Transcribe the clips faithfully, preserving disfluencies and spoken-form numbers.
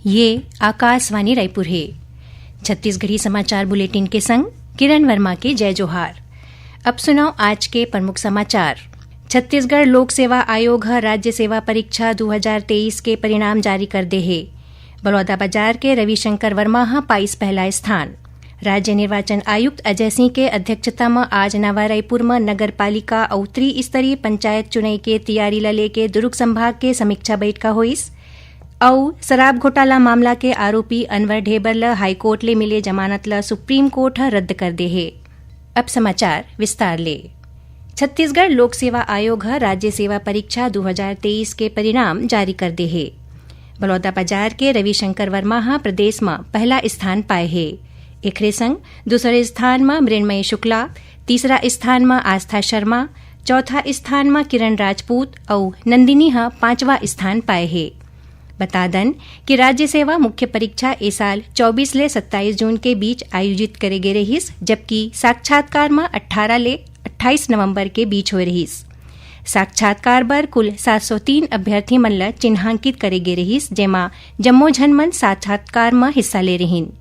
ये आकाशवाणी रायपुर हे। छत्तीसगढ़ी समाचार बुलेटिन के संग किरण वर्मा के जय जोहार। अब सुनव आज के प्रमुख समाचार। छत्तीसगढ़ लोक सेवा आयोग ह राज्य सेवा परीक्षा दू हजार तेईस के परिणाम जारी कर दे हे। बलौदाबाजार के रविशंकर वर्मा ह पाइस पहला स्थान। राज्य निर्वाचन आयुक्त अजय सिंह के अध्यक्षता म आज नवा रायपुर म नगर पालिका अउ त्रिस्तरीय पंचायत चुनई के तैयारी ल लेके दुर्ग संभाग के समीक्षा बैठका होइस। अउ शराब घोटाला मामला के आरोपी अनवर ढेबर ल हाईकोर्ट ले मिले जमानत ल सुप्रीम कोर्ट ह रद्द कर दे हे। अब समाचार विस्तार ले। छत्तीसगढ़ लोक सेवा आयोग ह राज्य सेवा परीक्षा दू हजार तेईस के परिणाम जारी कर दे हे। बलौदाबाजार के रविशंकर वर्मा ह प्रदेश म पहला स्थान पाए हे। एखरे संग दूसरे स्थान म मृण्मयी शुक्ला, तीसरा स्थान म आस्था शर्मा, चौथा स्थान म किरण राजपूत अउ नंदिनी ह पांचवा स्थान पाए हे। बता दन कि राज्य सेवा मुख्य परीक्षा ए साल चौबीस ले सत्ताईस जून के बीच आयोजित करे गे रहिस, जबकि साक्षात्कार म अट्ठारह ले अट्ठाईस नवंबर के बीच होए रहिस। साक्षात्कार बर कुल सात सौ तीन अभ्यर्थी मन ल चिन्हांकित करे गे रहिस, जेमा जम्मो झन मन साक्षात्कार म हिस्सा ले रिहिन।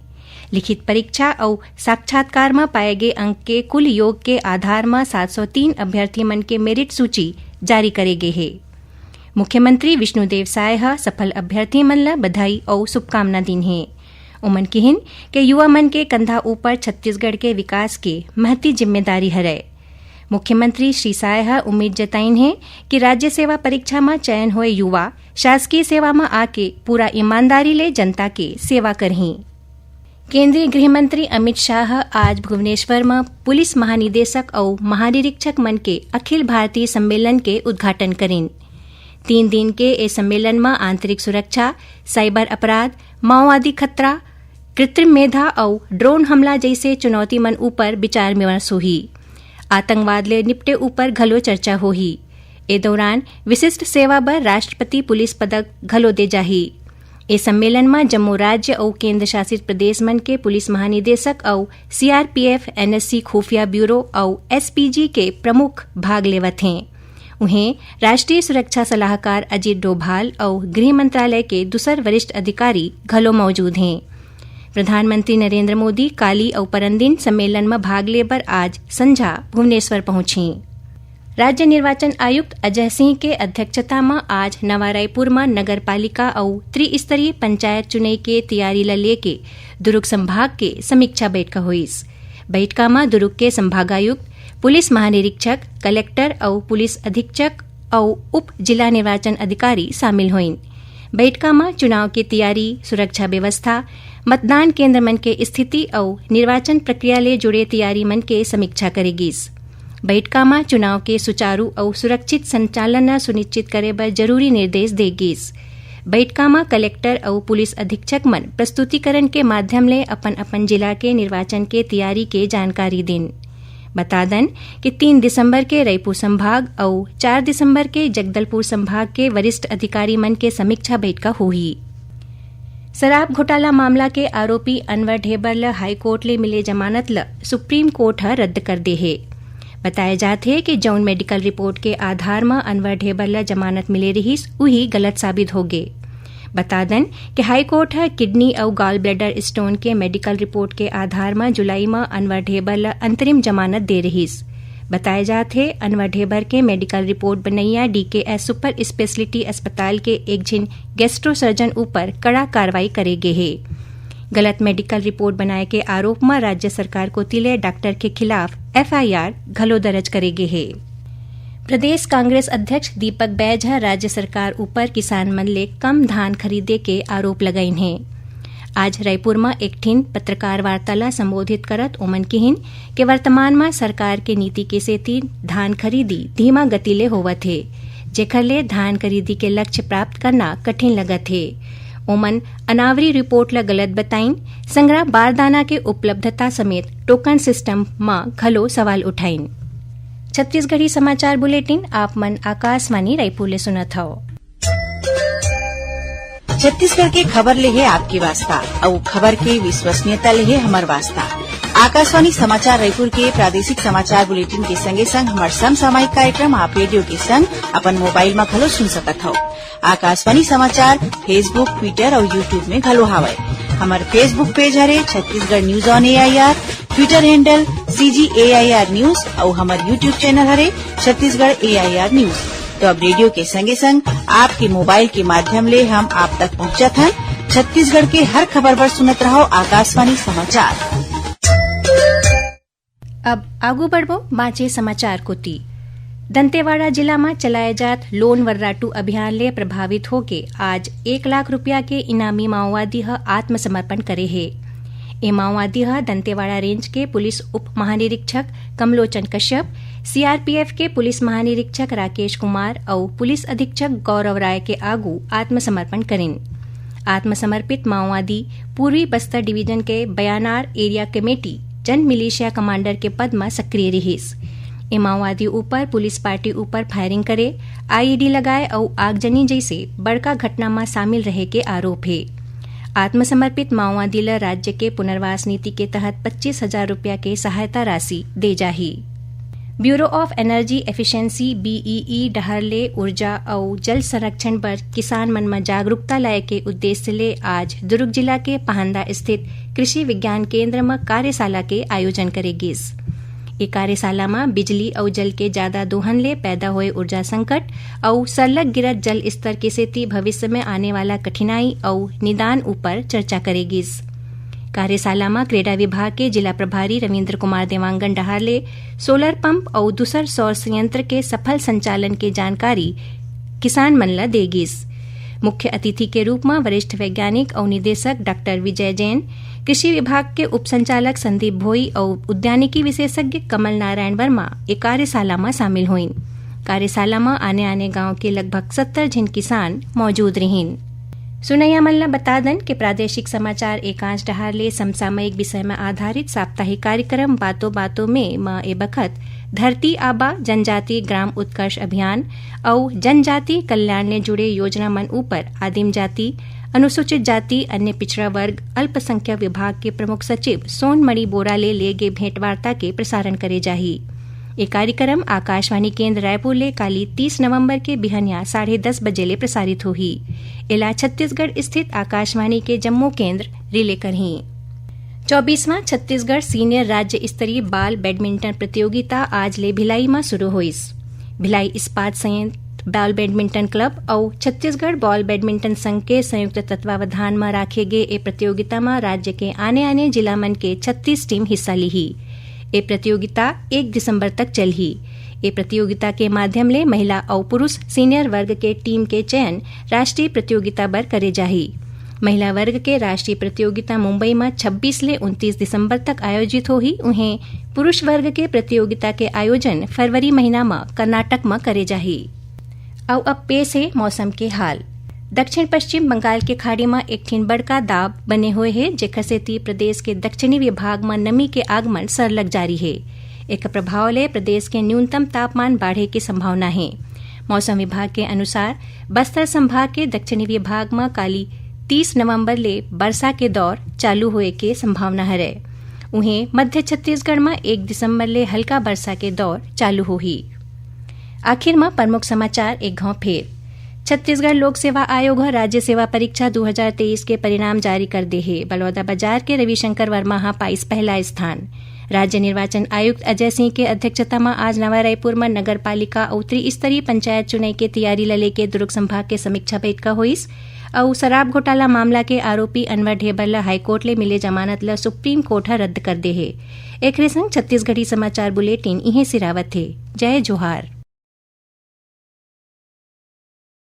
लिखित परीक्षा अउ साक्षात्कार म पाए गे अंक के कुल योग के आधार म सात सौ तीन अभ्यर्थी मन के मेरिट सूची जारी करे गे हे। मुख्यमंत्री विष्णुदेव साय ह सफल अभ्यर्थी मन ल बधाई अउ शुभकामना दीन हे। उमन किहिन के युवा मन के कंधा ऊपर छत्तीसगढ़ के विकास के महती जिम्मेदारी हरय। मुख्यमंत्री श्री साय ह उम्मीद जताइन हे कि राज्य सेवा परीक्षा म चयन होए युवा शासकीय सेवा म आके पूरा ईमानदारी ले जनता के सेवा करहीं। केंद्रीय गृह मंत्री अमित शाह ह आज भुवनेश्वर म पुलिस महानिदेशक अउ महानिरीक्षक मन के अखिल भारतीय सम्मेलन के उद्घाटन करिन। तीन दिन के ए सम्मेलन म आंतरिक सुरक्षा, साइबर अपराध, माओवादी खतरा, कृत्रिम मेधा अउ ड्रोन हमला जइसे चुनौती मन ऊपर विचार विमर्श होही। आतंकवाद ले निपटे ऊपर घलो चर्चा होही। ए दौरान विशिष्ट सेवा बर राष्ट्रपति पुलिस पदक घलो दे जाही। ए सम्मेलन म जम्मो राज्य अउ केंद्र शासित प्रदेश मन के पुलिस महानिदेशक अउ सीआरपीएफ, एनएसजी खुफिया ब्यूरो अउ एसपीजी के प्रमुख भाग लेवत हें। उहें, राष्ट्रीय सुरक्षा सलाहकार अजीत डोभाल अउ गृह मंत्रालय के दूसर वरिष्ठ अधिकारी घलो मौजूद हें। प्रधानमंत्री नरेंद्र मोदी काली अउ परनदिन सम्मेलन म भाग ले बर आज संझा भुवनेश्वर पहुंचही। राज्य निर्वाचन आयुक्त अजय सिंह के अध्यक्षता म आज नवा रायपुर म नगर पालिका अउ त्रिस्तरीय पंचायत चुनई के तैयारी ल लेके दुर्ग संभाग के समीक्षा बैठका होइस। बैठका म दुर्ग के संभागायुक्त, पुलिस महानिरीक्षक, कलेक्टर अउ पुलिस अधीक्षक अउ उप जिला निर्वाचन अधिकारी शामिल होइन। बैठका म चुनाव के तैयारी, सुरक्षा व्यवस्था, मतदान केंद्र मन के स्थिति अउ निर्वाचन प्रक्रिया ले जुड़े तैयारी मन के समीक्षा करे गिस। बैठका म चुनाव के सुचारू अउ सुरक्षित संचालन ल सुनिश्चित करे बर जरूरी निर्देश दे गिस। बैठका म कलेक्टर अउ पुलिस अधीक्षक मन प्रस्तुतिकरण के माध्यम ले अपन-अपन जिला के निर्वाचन के तैयारी के जानकारी दिन। बता दन कि तीन दिसंबर के रईपुर संभाग अउ चार दिसंबर के जगदलपुर संभाग के वरिष्ठ अधिकारी मन के समीक्षा बैठका होही। शराब घोटाला मामला के आरोपी अनवर ढेबर ल हाईकोर्ट ले मिले जमानत ल सुप्रीम कोर्ट ह रद्द कर दे हे। बताया जात हे कि जउन मेडिकल रिपोर्ट के आधार म अनवर ढेबर ल जमानत मिले रिहिस, उही गलत साबित होगे। बता दन कि हाईकोर्ट ह किडनी अउ गॉल ब्लैडर स्टोन के मेडिकल रिपोर्ट के आधार म जुलाई म अनवर ढेबर ल अंतरिम जमानत दे रिहिस। बताया जात हे, अनवर ढेबर के मेडिकल रिपोर्ट बनैया डीकेएस सुपर स्पेशलिटी अस्पताल के एक झिन गैस्ट्रो सर्जन ऊपर कड़ा कार्रवाई करे गे हे। गलत मेडिकल रिपोर्ट बनाए के आरोप म राज्य सरकार कोति ले डॉक्टर के खिलाफ एफआईआर घलो दर्ज करे गे हे। प्रदेश कांग्रेस अध्यक्ष दीपक बैज ह राज्य सरकार ऊपर किसान मन ले कम धान खरीदे के आरोप लगाइन हे। आज रायपुर म एक ठिन पत्रकार वार्ता ल संबोधित करत ओमन किहिन कि वर्तमान म सरकार के नीति के सेती धान खरीदी धीमा गति ले होवत हे, जेखर ले धान खरीदी के लक्ष्य प्राप्त करना कठिन लगत हे। ओमन अनावरी रिपोर्ट ल गलत बताइन, संघरा बारदाना के उपलब्धता समेत टोकन सिस्टम म घलो सवाल उठाइन। छत्तीसगढ़ी समाचार बुलेटिन आप मन आकाशवाणी रायपुर ले सुनत हव। छत्तीसगढ़ के खबर ले हे आपके वास्ता, अउ खबर के विश्वसनीयता ले हे हमर वास्ता। आकाशवाणी समाचार रायपुर के प्रादेशिक समाचार बुलेटिन के संगे संग हमर समसामयिक कार्यक्रम आप रेडियो के संग अपन मोबाइल म घलो सुन सकत हव। आकाशवाणी समाचार Facebook, Twitter अउ YouTube में घलो हावय। हमर Facebook पेज हरे Chhattisgarh news on AIR, Twitter handle CG AIR news अउ हमर YouTube चैनल हरे छत्तीसगढ़ एआईआर न्यूज। तो अब रेडियो के संगे संग आपके मोबाइल के माध्यम ले हम आप तक पहुंचत हन। छत्तीसगढ़ के हर खबर बर सुनत रहव आकाशवाणी समाचार। अब आगू बढ़बो बांचे समाचार कोति। दंतेवाड़ा जिला म चलाए जात लोन वर्राटू अभियान ले प्रभावित होके आज एक लाख रुपया के इनामी माओवादी ह आत्मसमर्पण करे हे। ए माओवादी ह दंतेवाड़ा रेंज के पुलिस उप महानिरीक्षक कमलोचन कश्यप, सीआरपीएफ के पुलिस महानिरीक्षक राकेश कुमार अउ पुलिस अधीक्षक गौरव राय के आगू आत्मसमर्पण करिन। आत्मसमर्पित माओवादी पूर्वी बस्तर डिवीजन के बयानार एरिया कमेटी जन मिलिशिया कमांडर के पद म सक्रिय रिहिस। ए माओवादी ऊपर पुलिस पार्टी ऊपर फायरिंग करे, आईईडी लगाए अउ आगजनी जइसे बड़का घटना म शामिल रहे के आरोप हे। आत्मसमर्पित माओवादी ल राज्य के पुनर्वास नीति के तहत पच्चीस हजार रुपया के सहायता राशि दे जाही। Bureau of energy efficiency, BEE, डहर ले ऊर्जा अउ जल संरक्षण बर किसान मन म जागरूकता लाए के उद्देश्य ले आज दुर्ग जिला के पहांदा स्थित कृषि विज्ञान केंद्र म कार्यशाला के आयोजन करे गिस। ए कार्यशाला म बिजली अउ जल के जादा दोहन ले पैदा होए ऊर्जा संकट अउ सरलग गिरत जल स्तर के सेती भविष्य में आने वाला कठिनाई अउ निदान ऊपर चर्चा करे गिस। कार्यशाला म क्रीड़ा विभाग के जिला प्रभारी रविंद्र कुमार देवांगन डहार ले सोलर पंप अउ दूसर सौर संयंत्र के सफल संचालन के जानकारी किसान मन ल दे गिस। मुख्य अतिथि के रूप म वरिष्ठ वैज्ञानिक अउ निदेशक डॉक्टर विजय जैन, कृषि विभाग के उप संचालक संदीप भोई अउ उद्यानिकी विशेषज्ञ कमल नारायण वर्मा ए कार्यशाला म शामिल होइन। कार्यशाला म आने-आने गांव के लगभग सत्तर झिन किसान मौजूद रिहिन। सुनैया मन ल बता दन के प्रादेशिक समाचार एकांश डहार ले समसामयिक विषय म आधारित साप्ताहिक कार्यक्रम बातों बातों में म ए बखत धरती आबा, जनजाति ग्राम उत्कर्ष अभियान अउ जनजाति कल्याण ले जुड़े योजना मन ऊपर आदिम जाति, अनुसूचित जाति, अन्य पिछड़ा वर्ग, अल्पसंख्यक विभाग के प्रमुख सचिव सोनमणि बोरा ले ले गे भेंटवार्ता के प्रसारण करे जाही। ए कार्यक्रम आकाशवाणी केंद्र रायपुर ले काली तीस नवंबर के बिहनिया साढ़े दस बजे ले प्रसारित होही। एला छत्तीसगढ़ स्थित आकाशवाणी के जम्मो केंद्र रिले करही। चौबीसवां छत्तीसगढ़ सीनियर राज्य स्तरीय बाल बैडमिंटन प्रतियोगिता आज ले भिलाई म शुरू होइस। भिलाई इस्पात संयंत्र बाल बैडमिंटन क्लब अउ छत्तीसगढ़ बॉल बैडमिंटन संघ के संयुक्त तत्वावधान म राखे गे ए प्रतियोगिता म राज्य के आने-आने जिला मन के छत्तीस टीम हिस्सा लिही। ए प्रतियोगिता एक दिसंबर तक चलही। ए प्रतियोगिता के माध्यम ले महिला अउ पुरुष सीनियर वर्ग के टीम के चयन राष्ट्रीय प्रतियोगिता बर करे जाही। महिला वर्ग के राष्ट्रीय प्रतियोगिता मुंबई म छब्बीस ले उनतीस दिसंबर तक आयोजित होही। उहें, पुरुष वर्ग के प्रतियोगिता के आयोजन फरवरी महीना म कर्नाटक म करे जाही। अउ अब पेश हे मौसम के हाल। दक्षिण पश्चिम बंगाल के खाड़ी म एक ठिन बड़का दाब बने हुए हे, जेकर सेती प्रदेश के दक्षिणी विभाग म नमी के आगमन सरलग जारी हे। एकर प्रभाव ले प्रदेश के न्यूनतम तापमान बाढ़े के संभावना हे। मौसम विभाग के अनुसार, बस्तर संभाग के दक्षिणी विभाग म काली तीस नवंबर ले बरसा के दौर चालू होए के संभावना हरय। उहें, मध्य छत्तीसगढ़ म एक दिसंबर ले हल्का बरसा के दौर चालू होही। आखिर म प्रमुख समाचार एक घांव फेर। छत्तीसगढ़ लोक सेवा आयोग ह राज्य सेवा परीक्षा दू हजार तेईस के परिणाम जारी कर दे हे। बलौदाबाजार के रविशंकर वर्मा ह पाइस पहला स्थान। राज्य निर्वाचन आयुक्त अजय सिंह के अध्यक्षता म आज नवा रायपुर म नगर पालिका अउ त्रिस्तरीय पंचायत चुनई के तैयारी ल लेके दुर्ग संभाग के समीक्षा बैठका होइस अउ शराब घोटाला मामला के आरोपी अनवर ढेबर ल हाईकोर्ट ले मिले जमानत ल सुप्रीम कोर्ट ह रद्द कर दे हे। एखरे संग छत्तीसगढ़ी समाचार बुलेटिन इहें सिरावत हे। जय जोहार।